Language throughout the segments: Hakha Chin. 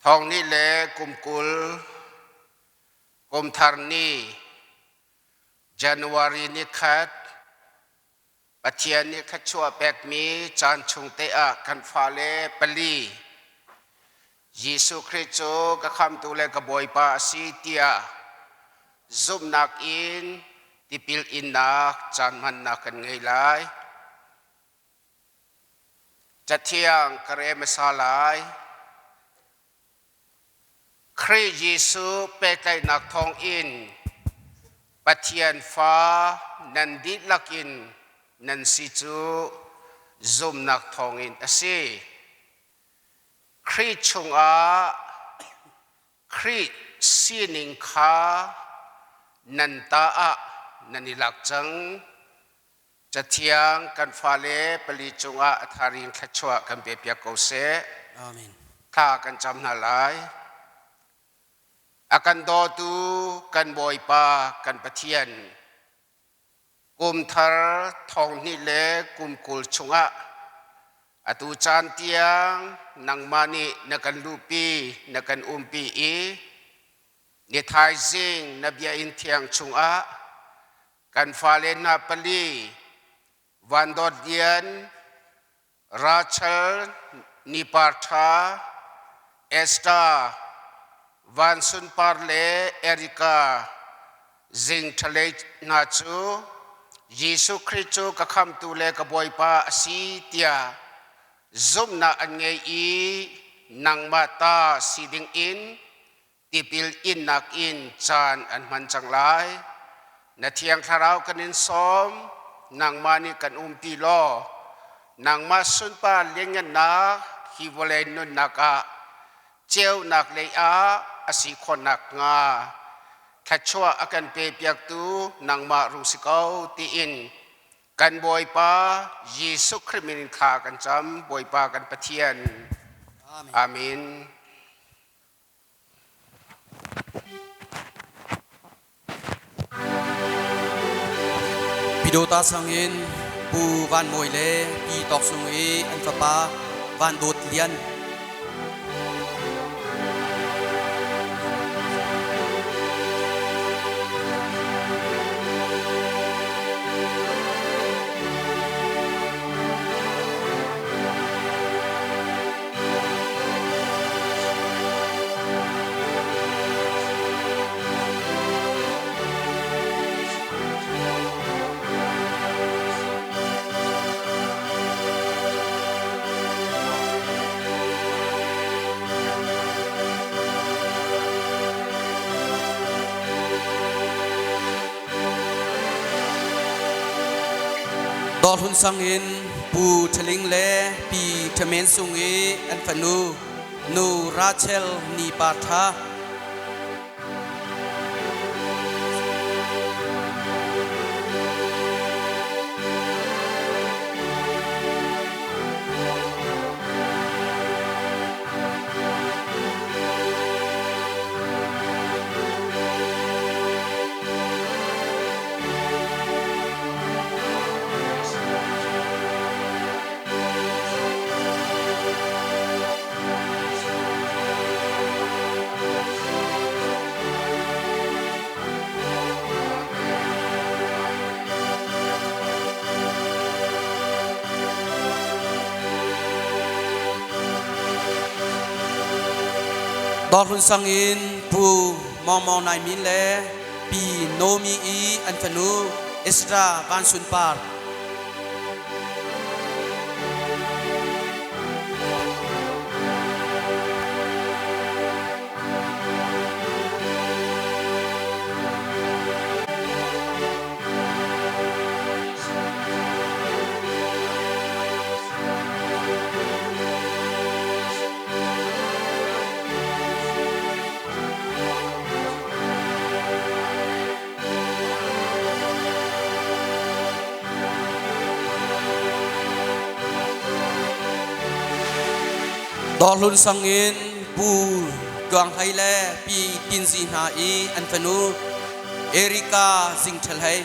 Thawng ni le kum 20 kum thar ni January ni khat Pathian nih thluachuah pekmi caan chung te ah kan fale pali Jesuh Khrih cu ka khamtu le ka Bawipa a si tiah zumhnak in tipil innak caan hmannak kan ngei lai. Cathiang ka rel hmasa lai. Khrih Jesuh pehtlaihnak thawngin Pathian fa nan dihlak in nan si cu zumhnak thawngin a si. Khrih chungah Khrih sining kha nan ta ah nan i lak cang. Cathiang kan fale pali cungah a tharin thluachuah kan pe piak ko seh. Amen. Thla kan cam hna lai. A kan dawtu kan Bawipa kan Pathian, kum thar thong hnih le kum 20 chungah atu caan tiang nangmah nih na kan luhpi, na kan umpi i ni thaizing na biakinn thiang chungah Kan fale hna pali Van Dawt Lian, Rachel Ni Par Tha, Esther Van Sun Par le Erika Zing Ṭhalei hna cu Jesuh Khrih cu ka khamtu le ka Bawipa a si tiah zumhnak an ngei i nangmah ta si dingin tipil innak in caan an hman cang lai. Na Thiang Thlarau kan in sawm, nangmah nih kan umpi law, nangmah sunpar lianngannak hi vawlei nunnak ah ceunak lei ah a si khawh nakhnga thluachuah a kan pe piaktu nangmah rung si ko tiin kan Bawipa Jesuh Khrih min in thla kan cam. Bawipa kan Pathian. Amen. Amen. Pyidawta sangin Pu Van Mawi le Pi Tawk Sung i an fapa Van Dawt Lian. Dawrhlun sang in Pu Ṭhaling le Pi Ṭhamen Sung i an fanu Nu Rachel Ni Par Ṭha. Dawrhlun sang in Pu Mawng Mawng Nai Min le Pi Nomi i an fanu Ezra Van Sun Par. Dawrhlun sang in Pu Tluang Hlei le Pi Tin Zi hna i an fanu Erika Zing Ṭhel Hei.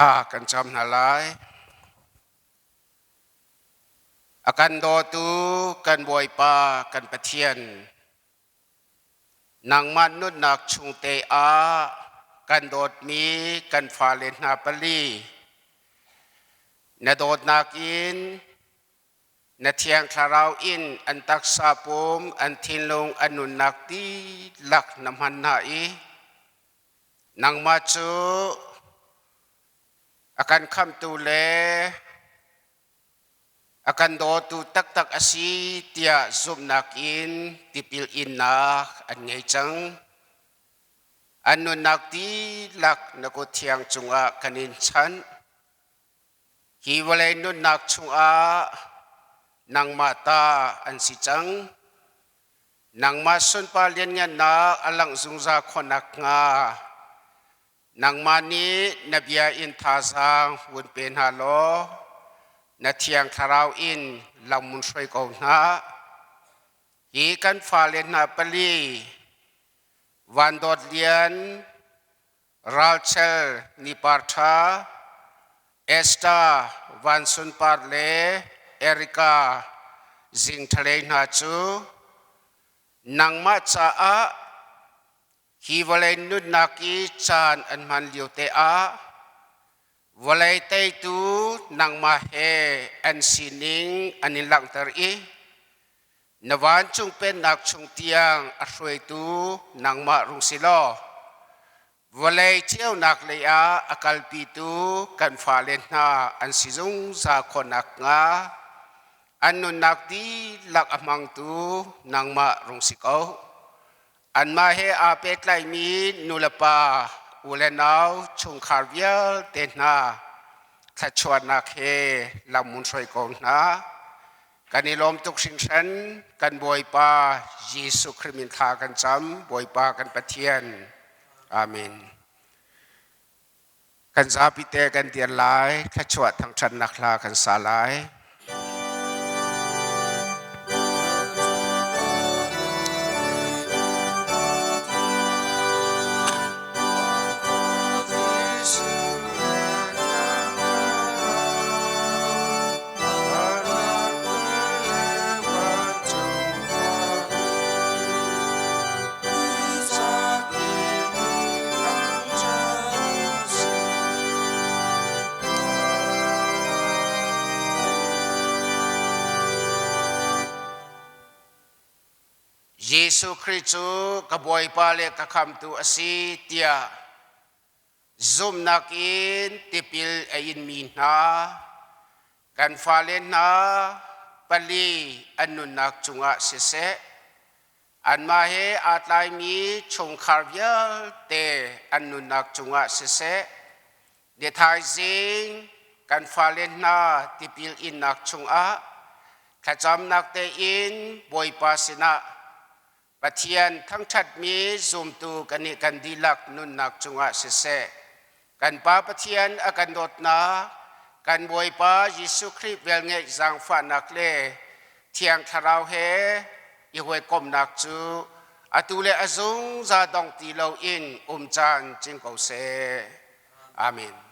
Thla kan cam hna lai. A kan dawtu kan Bawipa kan Pathian, nangmah nunnak chung te ah kan dawtmi kan fale hna pali na dawtnak in na Thiang Thlarau in an taksa pum an thinlung an nunnak dihlak na hman hna i nangmah cu a kan khamhtu le a kan dawtu taktak a si tiah zumhnak in tipil innak an ngei cang. An nunnak dihlak na kut thiang cungah kan in chanh. Hi vawlei nunnak chungah nangmah ta an si cang. Nangmah sunpar lianngannak a langh zungzal khawh nakhnga nangmah nih na bia in thazaang vun pe hna law na Thiang Thlarau in lam mun hruai ko hna. Hi kan fale hna pali Van Dawt Lian, Ralchel Nipar Ṭha, Esther Van Sun Par le Erika Zing Ṭhalei hna cu nangmah caah hi vawlei nunnak i caan an hman lio te ah vawlei teitu nangmah he an sining an in langhter i na vancung pennak chung tiang a hruaitu nangmah rung si law vawlei ceunak lei ah a kalpitu kan fale hna an si zungzal khawh nakhnga an nunnak dihlak a hmangtu nangmah rung si ko. Anmah he aa pehtlaimi nulepa, u le nau, chungkhar vialte hna thluachuahnak he lam mun hruai ko hna. Kan i lawm tuk hringhran. Kan Bawipa Jesuh Khrih min thla kan cam. Bawipa kan Pathian. Amen. Kan zapi te kan dir lai. Thluachuah thangṭhatnak hla kan sa lai. Jesuh Khrih cu ka Bawipa le ka Khamtu a si tiah Zumhnak in tipil a inmi hna kan fale hna pali an nunnak cungah siseh, anmah he aa tlaimi chungkhar vialte an nunnak cungah siseh, ni thaizing kan fale hna tipil innak chungah thlacamnak tein Bawipa sinah Pathian thangṭhatmi zumtu kannih kan dihlak nunnak cungah siseh, kan Pa Pathian a kan dawtnak, kan Bawipa Jesuh Khrih velngeih zaangfahnak le Thiang Thlarau he i hawikomhnak cu atu le a zungzal dong ti loin um caan cing ko seh. Amen.